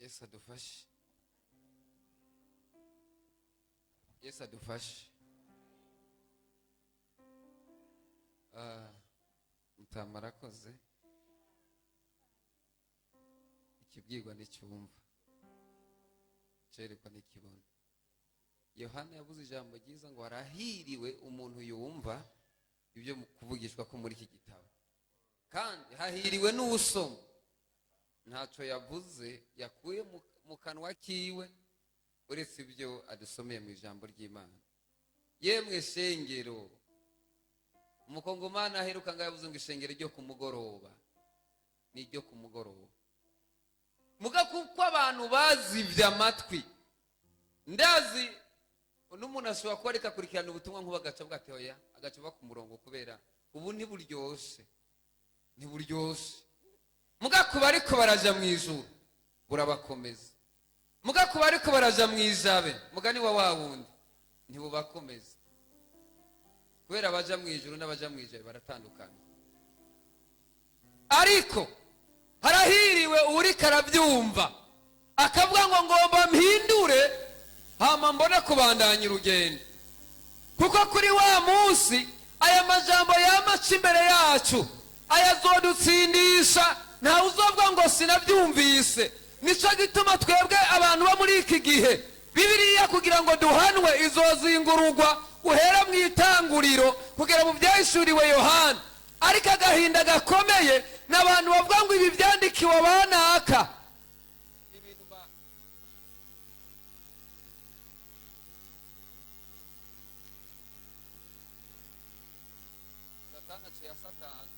Yesu adufashe, Yesu adufashe. Ah, mutama arakoze. Ikibwirwa nticyumva, cerekwa ntikibona. Yohana yavuze ijambo ryiza ngo harahiriwe umuntu yumva ibyo kuvugishwa ko muri iki gitabo, kandi hahiriwe n'usoma. Ntacyo yavuze yakuye mu kanwa kiwe uretse ibyo adusomeye mu ijambo ry'Imana. Yemwe shengero, umukongomani aheruka ngo yavuze ngo ishengero ryo ku mugoroba ni iryo ku mugoroba. Muga kuko abantu bazibye amatwi, ndazi n'umuntu ashobora kuba ariko akurikirana ubutumwa nk'ubu agaca bwa teoya, agaca ava ku murongo kubera ubu ntiburyoshe, ntiburyoshe. Muga kuba ariko baraja mu ijuru burabakomeza, muga kuba ariko baraja mu ijabe mugani wa wa wundi ntibubakomeza, kubera abaja mu ijuru n'abaja mu ijabe baratandukanye. Ariko harahiriwe uriko arabyumva akavuga ngo ngomba mpindure hama mbone kubandanya urugendo, kuko kuri wa munsi aya majambo yamaca imbere yacu ayazodutsindisha, ntawe uzovuga ngo sinabyumvise. Nico gituma twebwe abantu bo muri iki gihe Bibiliya kugira ngo duhanwe izozingurugwa guhera mu itanguriro kugera mu byahishuriwe Yohana. Ariko agahinda gakomeye n'abantu bavuga ngo ibi byandikiwe abanaka. Satani aciye Satani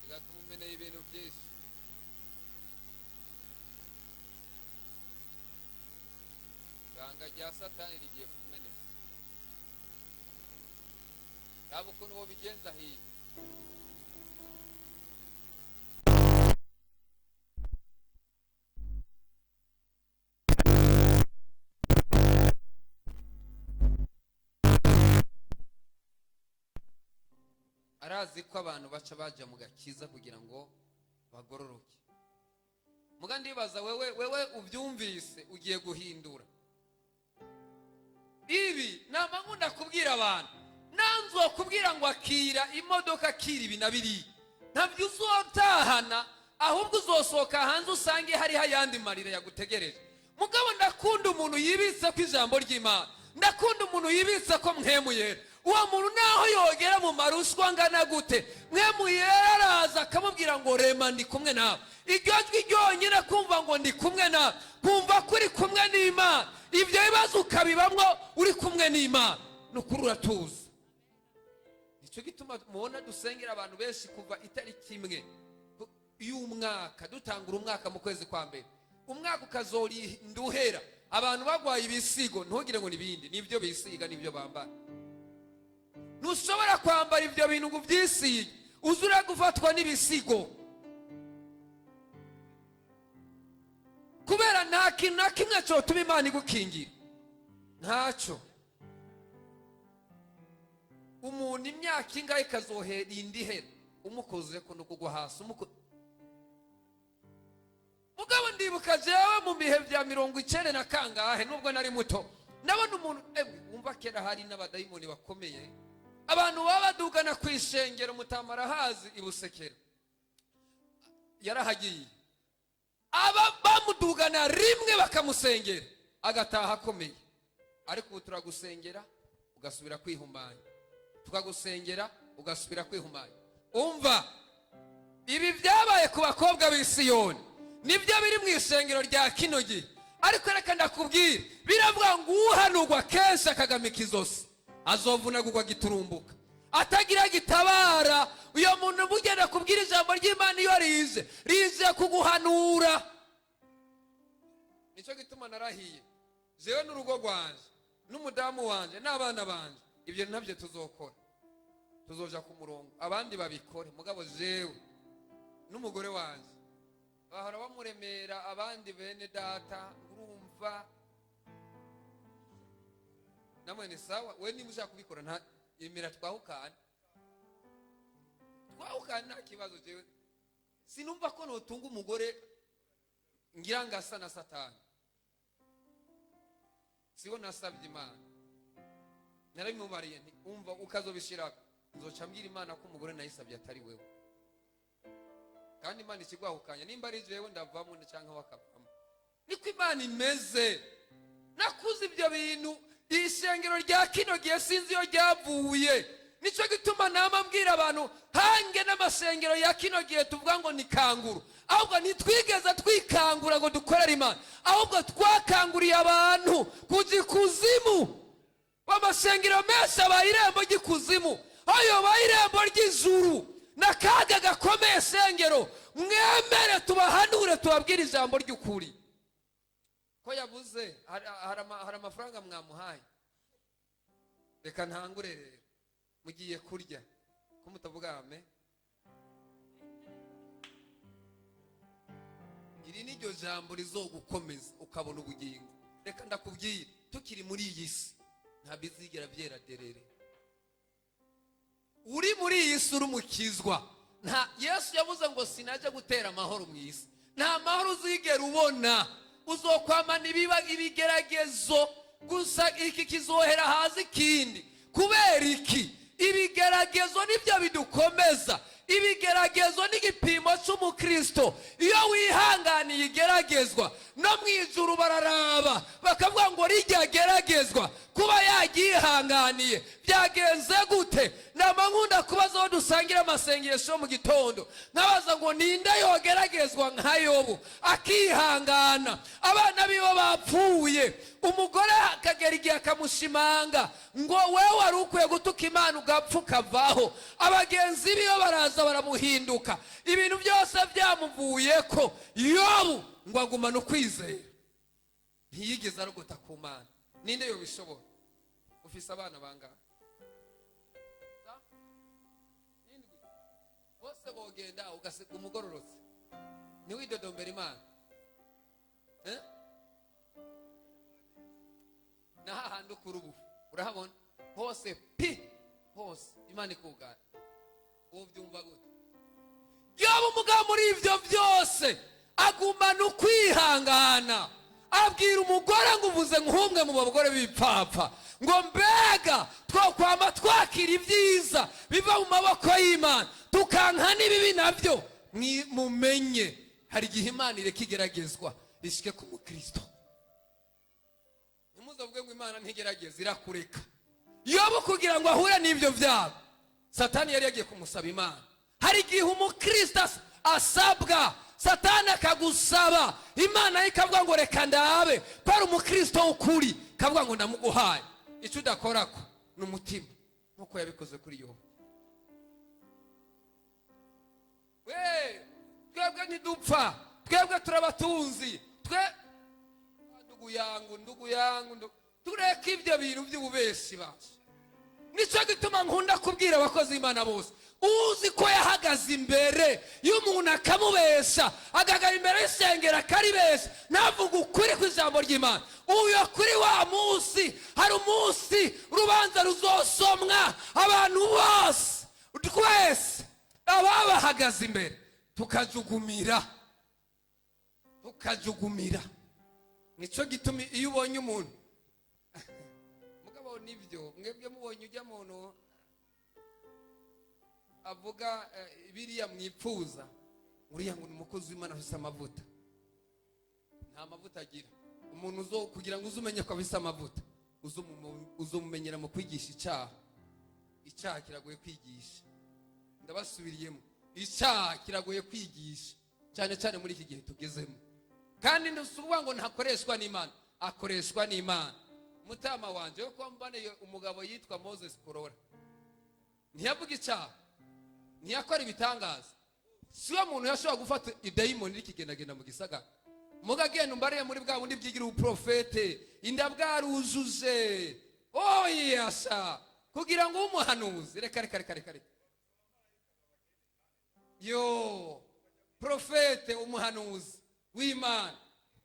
bigatuma umeneye ibintu byinshi. Ibanga rya Satani rigiye kumeneka. Raba ukuntu wobigenza hirya. Arazi ko abantu baca baja mu gakiza kugira ngo bagororoke. Muga ndibaza wewe ubyumvise ugiye guhindura ibi. Nama nkunda kubwira abantu, nanzwe kubwira ngo akira imodoka, akira ibi na biriya, ntabyo uzotahana, ahubwo uzosohoka hanze usange hariho ayandi marira yagutegereje. Mugabo ndakunda umuntu yibitse ko ijambo ry'Imana, ndakunda umuntu yibitse ko mpwemu yera. Uwo muntu naho yogera mu maruswa angana gute, mpwemu yera araza akamubwira ngo rema ndi kumwe nawe. Iryo jwi ryonyine kumva ngo ndi kumwe nawe, kumva ko uri kumwe n'Imana, ibyo bibazo ukabibamwo uri kumwe n'Imana, ni ukuri uratuza. Nicyo gituma mubona dusengera abantu benshi kuva itariki imwe y'umwaka, dutangura umwaka mu kwezi kwa mbere, umwaka ukazorinda uhera abantu bagwaye ibisigo. Ntugire ngo nibindi, nibyo bisiga nibyo bambara. Ntushobora kwambara ibyo bintu ngo ubyisige uze uragufatwa n'ibisigo, kubera nta kintu na kimwe cyotuma Imana igukingira ntacyo. Umuntu imyaka ingahe ikazohera indi ihera umukoze ko no kugwa hasi Mugabo ndibuka jewe mu bihe bya 90 na kangahe, nubwo nari muto, nabona umuntu emwe wumva kera hari n'abadayimoni bakomeye, abantu baba badugana ku ishengero. Mutamara hazi ibusekera yarahagiye, aba bamudugana rimwe bakamusengera agataha akomeye. Ariko ubu turagusengera ugasubira kwihumanya, tukagusengera ugasubira kwihumanya. Umva, ibi byabaye ku bakobwa b'i Siyoni nibyo biri mu ishengero rya kino gihe. Ariko reka ndakubwira, biravuga ngo uhanurwa kenshi akagamika izosi azovunagurwa giturumbuka, atagira gitabara. Uyo muntu mugenda kubwira ijambo ry'Imana iyo rize, rize kuguhanura. Nicyo gituma narahiye jewe n'urugo rwanje n'umudamu wanje n'abana banje, ibyo ntabyo tuzokora, tuzoja ku murongo abandi babikore. Mugabo jewe n'umugore wanje bahora bamuremera abandi bene data, urumva namwe ni sawa. We niba ushaka kubikora nta yemera twahukane, twahukane nta kibazo. Jewe Sinumva ko notunga umugore ngira ngo asa na Satani. Siho nasabye Imana, narabimubariye nti: "Umva, ukazobishirako nzoca mbwira Imana ko umugore nayisabye atari wewe." Kandi Imana ikigwahukanya, nimba ari jewe ndavamo cyangwa bakavamo. Niko Imana imeze. Nakuze ibyo bintu. Ishengero rya kino gihe sinzi iyo ryavuye. Nicyo gituma nama mbwira abantu hange n'amasengero ya kino gihe tuvuga ngo ni kanguru, ahubwo ntitwigeze twikangura ngo dukorere Imana, ahubwo twakanguriye abantu kujya ikuzimu. Amasengero menshi abaye irembo ry'ikuzimu, aho yobaye irembo ry'ijuru. N'akaga gakomeye. Sengero, mwemere tubahanure, tubabwire ijambo ry'ukuri. Ko yabuze, hari amafaranga mwamuhaye. Reka ntangure rero. Mugiye kurya ko mutavuga ame. Iri ni ryo jambo rizogukomeza ukabona ubugingo. Reka ndakubwire, tukiri muri iyi si ntabwo bizigera byera derere. Uri muri iyi si uri umukizwa, nta Yesu yavuze ngo: "Sinajya gutera amahoro mu isi." Nta mahoro uzigera ubona, uzokwamana ibiba ibigeragezo gusa. Iki kizohera haza ikindi. Kubera iki? Ibigeragezo nibyo bidukomeza. Ibigeragezo n'igipimo cy'umukristo. Iyo wihanganiye igeragezwa, no mu ijuru bararaba bakavuga ngo: "Rijya geragezwa kuba yagihanganiye byagenze gute?" Nama nkunda kubaza aho dusangira amasengesho mu gitondo, nkabaza ngo: "Ninde yogeragezwa nka Yobu akihangana? Abana biwe bapfuye, umugore akagera igihe akamushimanga ngo: 'Wewe wari ukwiye gutuka Imana ugapfa ukavaho.' Abagenzi biwe baraza baramuhinduka, ibintu byose byamuvuye ko Yobu ngo agumane ukwizera, ntiyigeze arogota ku Mana. Ninde yobishobora? Ufise abana bangahe? Indwi. Bose bogenda ugasiga umugororotse, ntiwidodombera Imana, eh? Na hahandi ukura ubu urahabona hose pi hose Imana ikugara, uwo byumva gute? Yaba umugabo muri ibyo byose agumana ukwihangana, abwira umugore ngo: "Uvuze nk'umwe mu bagore b'ibipfapfa." Ngo: "Mbega twakwama twakira ibyiza biva mu maboko y'Imana, tukanka n'ibibi nabyo?" Mumenye hari igihe Imana ireka igeragezwa rishike ku mukristo. Ntimuzavuge ngo Imana ntigerageza, irakureka. Yobu kugira ngo ahure n'ibyo byabo, Satani yari yagiye kumusaba Imana. Hari igihe umukristo asabwa, Satani akagusaba Imana ye, ikavuga ngo: "Reka ndabe ko ari umukristo w'ukuri." Ikavuga ngo: "Ndamuguhaye, icyo udakorako ni umutima," nk'uko yabikoze kuri Yobu. We twebwe ntidupfa, twebwe turabatunzi. Twe ndugu yangu, ndugu yangu, tureke ibyo bintu by'ububeshi bacu. Nicyo gituma nkunda kubwira abakozi b'Imana bose: uzi ko yahagaze imbere y'umuntu akamubesha, agahagara imbere y'isengero akaribesha, ntavuge ukuri kw'ijambo ry'Imana, uyo kuri wa munsi, hari umunsi urubanza ruzosomwa, abantu bose, twese ababahagaze imbere tukajugumira, tukajugumira. Nicyo gituma iyo ubonye umuntu, mugabo nibyo mwebwe mubonye ujya muntu avuga biriya mwipfuza, uriya ngo ni umukozi w'Imana afise amavuta, nta mavuta agira. Umuntu uzo kugira ngo uze umenye ko afise amavuta, uzomumenyera mu kwigisha icyaha. Icyaha kiragoye kwigisha. Ndabasubiriyemo, icyaha kiragoye kwigisha, cyane cyane muri iki gihe tugezemo. Kandi ntisukuvuga ngo ntakoreshwa n'Imana, akoreshwa n'Imana. Mutama wanje yo kuba mboneye umugabo yitwa Moses Korora, ntiyavuga icyaha, ntiyakora ibitangaza, si we muntu yashobora gufata idayimoni rikigendagenda mu gisagara. Muga agenda umbariye muri bwa bundi byigira ubuprofete, inda bwarujuje oyasha kugira ngo ube umuhanuzi. Reka reka reka reka reka, yo profete, umuhanuzi w'Imana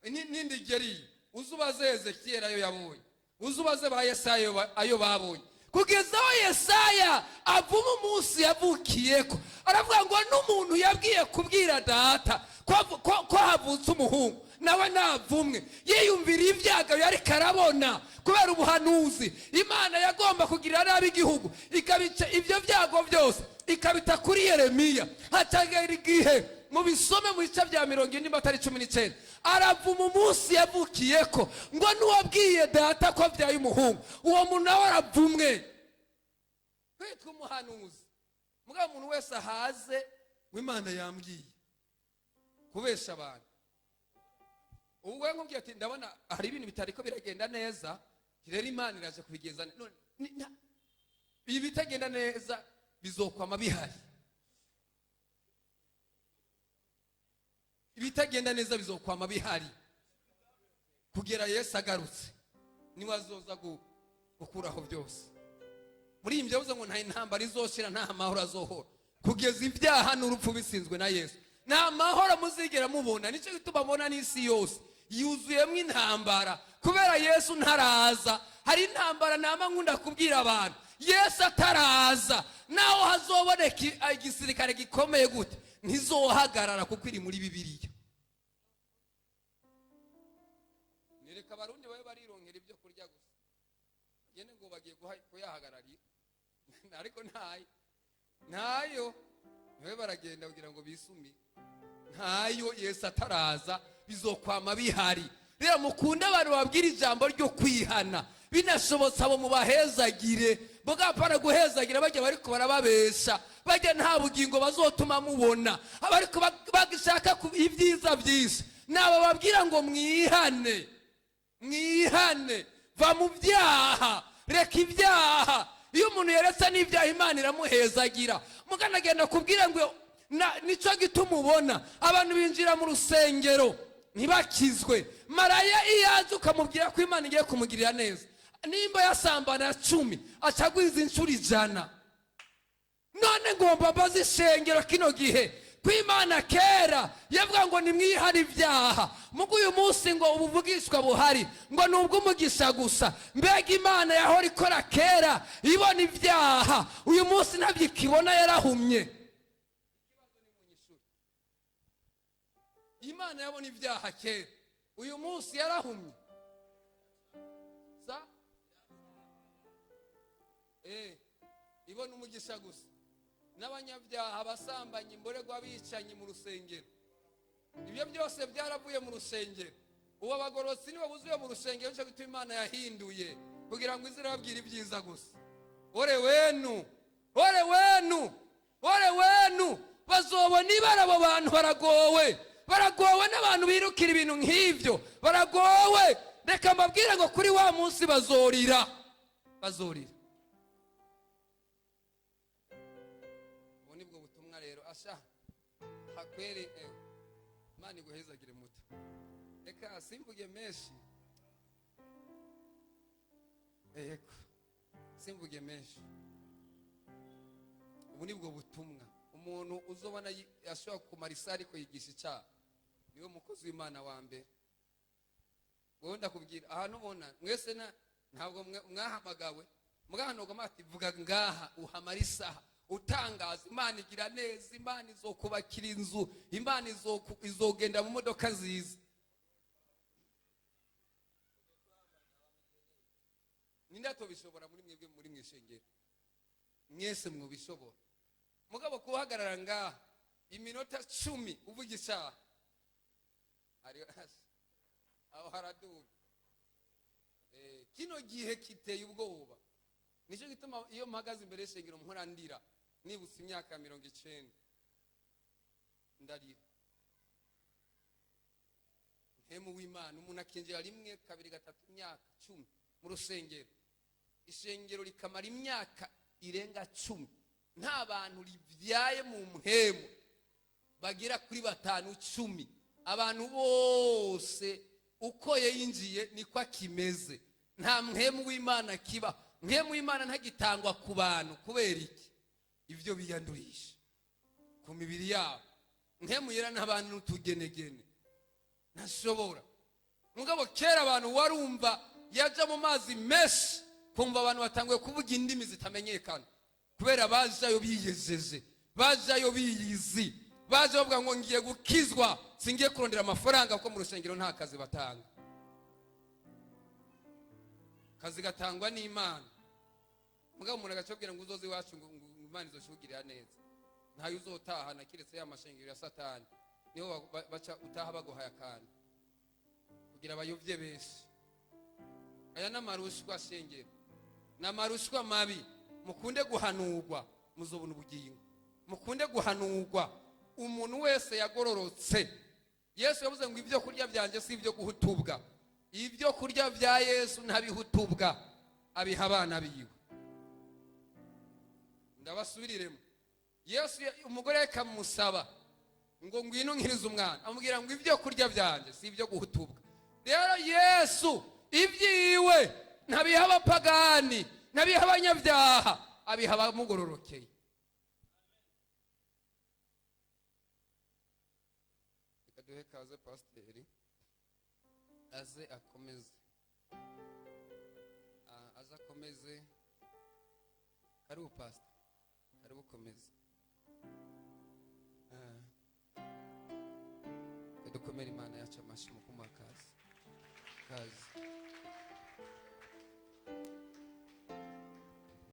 n'indi geri, uzubaze Ezekiyeli ayo yabonye, uzubaze ba Yesaya ayo babonye. Kugeza aho Yesaya avuma umunsi yavukiyeko, aravuga ngo n'umuntu yabwiye kubwira data ko havutse umuhungu, nawe navumwe. Yiyumvira ibyago yariko arabona kubera ubuhanuzi. Imana yagomba kugirira nabi igihugu, ikabica ibyo byago byose, ikabita kuri Yeremiya. Hacagera igihe, mubisome mu bice bya 40 atari 19, aravuma umunsi yavukiyeko, ngo n'uwabwiye data ko abyaye umuhungu, uwo muntu nawe aravumwe. Kwitwa umuhanuzi, mugabo umuntu wese ahaze ngo Imana yambwiye, kubesha abantu. Ubu we nkubwiye ati ndabona hari ibintu bitariko biragenda neza, rero Imana iraje kubigenza none. Ibi bitagenda neza bizokwama bihari, ibitagenda neza bizokwama bihari kugera Yesu agarutse, niwe azoza gukuraho byose. Muri iyi byavuze ngo nta intambara izoshira, nta mahoro azohora, kugeza ibyaha n'urupfu bitsinzwe na Yesu. Nta mahoro muzigera mubona. Nicyo gituma mubona n'isi yose yuzuyemo intambara, kubera Yesu ntaraza. Hari intambara nama nkunda kubwira abantu, Yesu ataraza, naho hazoboneka igisirikare gikomeye gute, ntizohagarara kuko iri muri Bibiliya. Nereka abarundi babe barironkera ibyo kurya gusa, bagende ngo bagiye kuyahagararira, ariko ntayo, ntayo. Niwe baragenda kugira ngo bisumire, ntayo. Yesu ataraza bizokwama bihari. Rero mukunde abantu babwira ijambo ryo kwihana, binashobotse abo mubahezagire. Mugapana guhezagira bajya bariko barababesha, bajya nta bugingo bazotuma mubona. Abariko bagishaka ibyiza byinshi nabo babwira ngo mwihane, mwihane, va mu byaha, reka ibyaha. Iyo umuntu yeretse n'ibyaha, Imana iramuhezagira. Mukanagenda kubwira ngo nico gituma ubona abantu binjira mu rusengero ntibakizwe. Maraya iyo aza ukamubwira ko Imana igiye kumugirira neza, nimba yasambana 10 acagwiza inshuro 100. None ngomba mbaze ishengero kino gihe, ko Imana kera yavuga ngo nimwihare ibyaha, mugo uyu munsi ngo ubuvugishwa buhari ngo ni ubw'umugisha gusa. Mbega Imana yahora ikora kera ibona ibyaha, uyu munsi ntabyo ikibona, yarahumye. Imana yabona ibyaha kera, uyu munsi yarahumye. Sa? Ibona umugisha gusa. N'abanyabyaha, abasambanyi, imborerwa, abicanyi mu rusengero, ibyo byose byaravuye mu rusengero. Ubu abagororotsi nibo buzuye mu rusengero. Nicyo gituma Imana yahinduye kugira ngo ize irababwire ibyiza gusa. Ore wenu, ore wenu, ore wenu, bazobona ibara abo bantu. Baragowe, baragowe n'abantu birukira ibintu nk'ibyo, baragowe. Reka mbabwire ngo kuri wa munsi bazorira, bazorira. Ubu nibwo butumwa rero. Asha hakweri, Imana iguhezagire muto. Reka simvuge menshi, yego simvuge menshi. Ubu nibwo butumwa. Umuntu uzobona ashobora kumara isaha ariko yigisha icyaha, niwe mukozi w'Imana wa mbere. Wowe ndakubwira ahantu ubona mwese ntabwo mwahamagawe, mwahanurwa ati vuga ngaha, uhamara isaha utangaza Imana igira neza, Imana izokubakira inzu, Imana izogenda mu modoka nziza. Ninde atobishobora muri mwebwe muri mwishengero? Mwese mwubishobora. Mugabo kuhagarara ngaha iminota 10 uvuga icyaha, aho haraduga. Kino gihe kiteye ubwoba. Nicyo gituma iyo mpagaze imbere y'ishengero mpora ndira, nibutse imyaka 90 ndarira. Mpemu w'Imana, umuntu akinjira rimwe, kabiri, gatatu, imyaka 10 mu rusengero, ishengero rikamara imyaka irenga 10 nta bantu ribyaye mu mpemu bagera kuri 5 10. Abantu bose uko yinjiye niko akimeze, nta mpemu w'Imana kiba. Mpemu w'Imana ntagitangwa ku bantu. Kubera iki? Ibyo biyandurisha ku mibiri yabo. Mpemu yera n'abantu n'utugenegene ntashobora. Mugabo kera abantu warumva yaja mu mazi menshi Kumva abantu batanguye kuvuga indimi zitamenyekana kubera bajayo biyejeje, bajayo biyizi, baje bavuga ngo ngiye gukizwa, singiye kurondera amafaranga, kuko mu rusengero nta kazi batanga. Akazi gatangwa n'Imana. Mugabo umuntu agacabwira ngo uzoze iwacu, ngo Imana izoshugirira neza, ntayo uzotahana kiretse ya mashengero ya Satani. Niho baca utaha baguhaye akantu kugira abayovye benshi. Aya n'amarushwa shengero, ni amarushwa mabi. Mukunde guhanurwa, muzobona ubugingo. Mukunde guhanurwa. Umuntu wese yagororotse, Yesu yavuze ngo ibyo kurya byanjye si ibyo guhutubwa. Ibyo kurya bya Yesu ntabihutubwa, abiha abana biwe. Ndabasubiriremo. Yesu umugore akamusaba ngo ngwino nkirize umwana, amubwira ngo ibyo kurya byanjye si ibyo guhutubwa. Rero Yesu ibyiwe ntabiha abapagani, ntabiha abanyabyaha, abiha abamugororokeye. Reka duhe kaze pasiteri aze akomeze. Aze akomeze. Karibu pastor, karibu komeze. Dukomere Imana yacu amashyi mu kumuha kaze. Kaze.